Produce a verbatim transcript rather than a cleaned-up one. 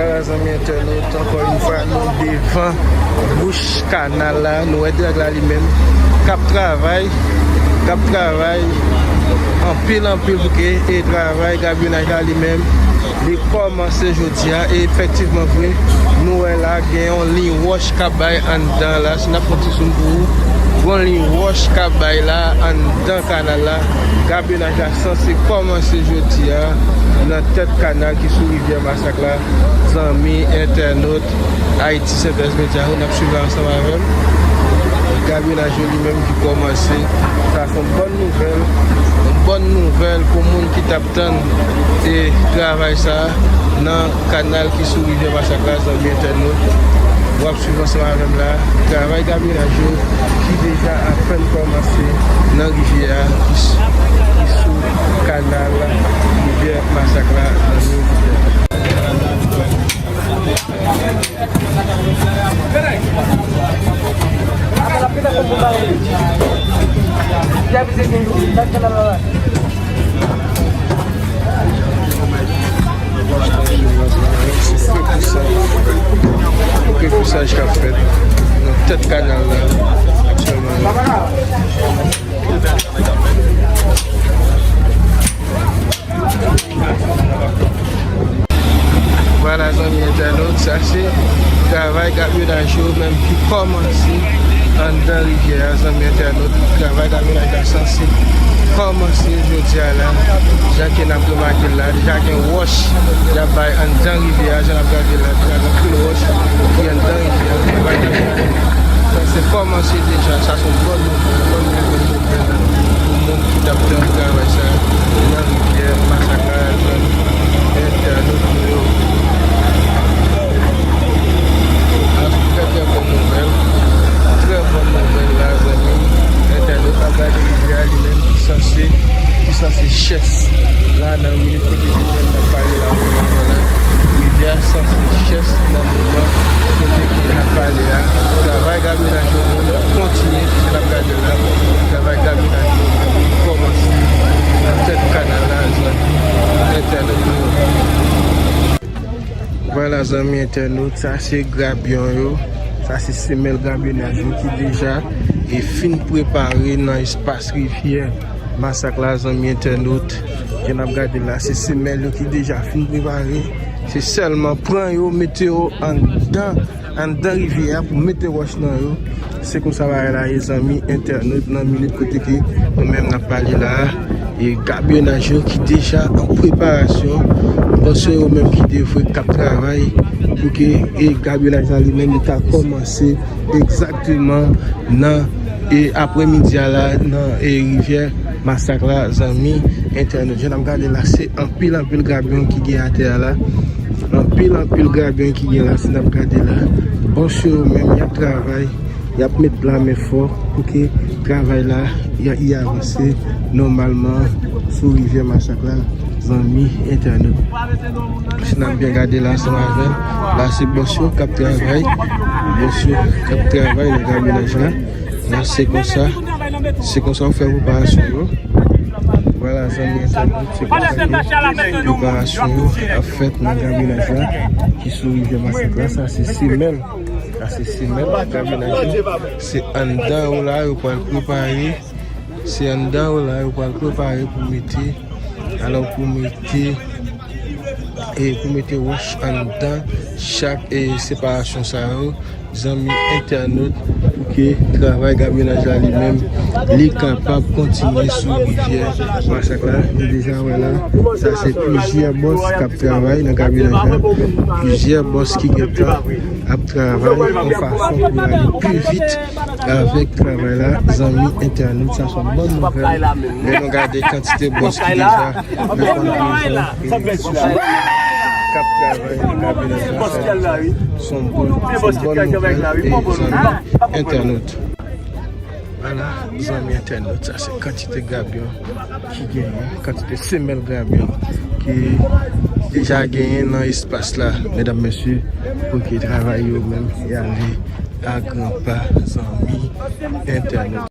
Vwala, zanmi entènot, ankò yon fwa, nou devan bouch kanal la. Nou wè drag la li menm k ap travay, k ap travay anpil, anpil, pou ke, e, travay gabyonaj la li menm, li kòmanse jodi a. E efektivman vre, nou wè la gen yon liy wòch k ap bay anndan la. Si n ap fè yon ti zoom pou ou, gon liy wòch k ap bay la anndan kanal la. Gabyonaj la sanse kòmanse jodi a nan tèt kanal ki sou rivyè Masak la. Zanmi entènot Ayiti Sentèz Medya yo, n ap swiv ansanm avè m. Gabyonaj yo li menm ki kòmanse. Sa se yon bòn nouvèl, yon bòn nouvèl pou moun ki t ap tann, e, travay sa a nan kanal ki sou rivyè Masak la, zanmi entènot. W ap swiv ansanm avè m la. Travay gabyonaj yo ki deja apèn kòmanse nan rivyè a, ki s-, ki sou kanal rivyè Masak la, nan New Rivière. Gon kekisaj k ap fèt nan tèt kanal la aktyèlman. Vwala, zanmi entènot, sa se travay gabyonaj yo menm ki kòmanse anndan rivyè a, zanmi entènot. Travay gabyonaj la sanse kòmanse jodi a la. Jan ke n ap remake l la, deja gen wòch y ap bay anndan rivyè a, jan n ap gade la, deja gen anpil wòch ki anndan rivyè a. Travay gabyonaj la sanse kòmanse deja, sa se yon bòn nouvèl, bòn nouvèl pou moun ki t ap tann travay sa nan rivyè Masak la, zanmi entènot nou yo. A, trè, trè bòn nouvèl. Trè bòn nouvèl la, zanmi entènot. N ap gade rivyè a li menm ki sanse, ki sanse chèch la nan minit kote ke n ap pale la, moman la. Rivyè a sanse chèch nan moman kote ke n ap pale a. Travay gabyonaj yo kontinye, jan n ap gade la. Travay gabyonaj yo kòmanse nan tèt kanal la, zanmi entènot nou yo. Vwala, zanmi entènot, sa se grabyon yo. Sa se semèl grabyonaj yo ki deja, e, fin prepare nan espas rivyè Masak la, zanmi entènot. Jan n ap gade la, se semèl yo ki deja fin prepare. Se sèlman pran yo, mete yo anndan, anndan rivyè a pou mete wòch nan yo. Se konsa bagay la ye, zanmi entènot, nan minit kote ke nou menm n ap pale la a. E gabyonaj yo ki deja an preparasyon. Bòs yo menm ki devwe k ap travay pou ke, e, gabyonaj la li menm li ka kòmanse egzakteman nan, e, aprèmidi a la, nan, e, rivyè Masak la, zanmi entènot. Jan n ap gade la, se anpil, anpil grabyon ki gen atè a la. Anpil, anpil grabyon ki gen la, si n ap gade la. Bòs yo menm, y ap travay, y ap met lamen fò pou ke travay la, y a, y avanse nòmalman sou rivyè Masak la, zanmi entènot. Si n ap byen gade la ansanm avè m, la se bòs yo k ap travay. Bòs yo k ap travay nan gabyonaj la. La se konsa, se konsa yo fè preparasyon yo. Vwala, zanmi entènot, se konsa ke preparasyon yo ap fèt nan gabyonaj la ki sou rivyè Masak la. Sa se semèl, sa se semèl gabyonaj yo. Se anndan yo la yo pral prepare. Se anndan yo la yo pral prepare pou mete, alò, pou mete, e, pou mete wòch anndan chak, e, separasyon sa yo, zanmi entènot, pou ke travay gabyonaj la li menm, li kapab kontinye sou rivyè Masak la. Nou deja wè la, sa se plizyè bòs k ap travay nan gabyonaj la. Plizyè bòs ki gentan ap travay yon fason pou ale pi vit avèk travay la, zanmi entènot. Sa se yon bòn nouvèl. Lè nou gade kantite bòs ki deja nan kondisyon k ap travay nan gabyonaj la, se yon bòn, se yon bòn nouvèl, e zanmi entènot. Vwala, zanmi entènot, sa se kantite grabyon ki genyen, kantite semèl grabyon ki deja genyen nan espas la, medam, mesye, pou ke travay yo menm y ale a gran pa, zanmi entènot.